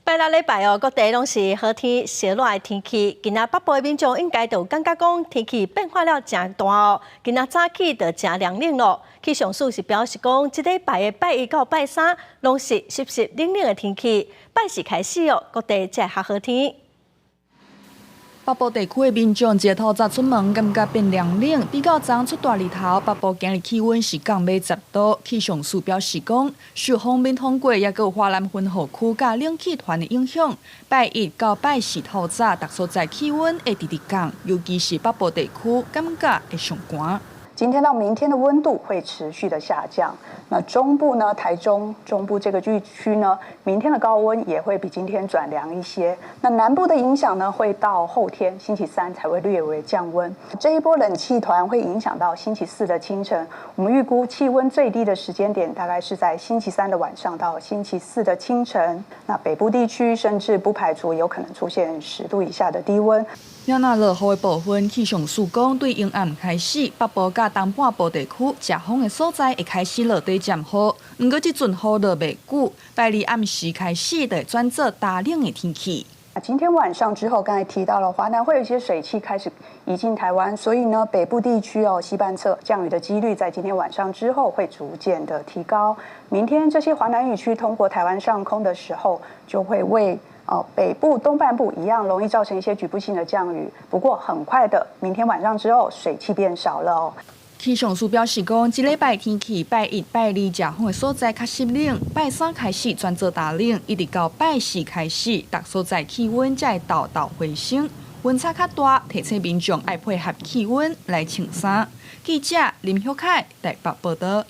拜六禮拜哦，各地攏是好天燒熱的天氣。今仔北部的民眾應該就感覺講天氣變化了誠大哦。今仔早起就誠涼冷咯。氣象署是表示講，這禮拜的拜一到拜三攏是濕濕冷冷的天氣。拜四開始哦，各地才會較好天。北部地區的民眾一透早出門，感覺變涼冷。比較昨出大日頭，北部今日氣溫是降欲10度。氣象署表示講，受鋒面通過，抑閣有華南雲雨區佮冷氣團的影響，拜一到拜四透早，逐所在氣溫會直直降，尤其是北部地區，感覺會上寒。今天到明天的溫度會持續的下降。那中部呢，台中中部這個地區呢，明天的高溫也會比今天轉涼一些。那南部的影響呢，會到後天星期三才會略微降溫。這一波冷氣團會影響到星期四的清晨。我們預估氣溫最低的時間點大概是在星期三的晚上到星期四的清晨。那北部地區甚至不排除有可能出現10度以下的低溫。若落雨的部分，氣象署講，對陰暗開始，北部佮東半部地區，遮風的所在會開始落底漸雨。毋過這陣雨落袂久，拜二暗時開始就會轉做乾冷的天氣。今天晚上之後，剛才提到了華南會有一些水汽開始移進台灣，所以呢，北部地區哦西半側降雨的幾率在今天晚上之後會逐漸的提高。明天這些華南雨區通過台灣上空的時候，就會為哦，北部東半部一樣容易造成一些局部性的降雨。不過很快的，明天晚上之後水汽變少了哦。氣象署表示講，這禮拜天氣拜一、拜二遮風的所在較濕冷，拜三開始轉做乾冷，一直到拜四開始，逐所在氣溫才會沓沓回升，溫差較大，提醒民眾愛配合氣溫來穿衫。記者林旭凱台北報道。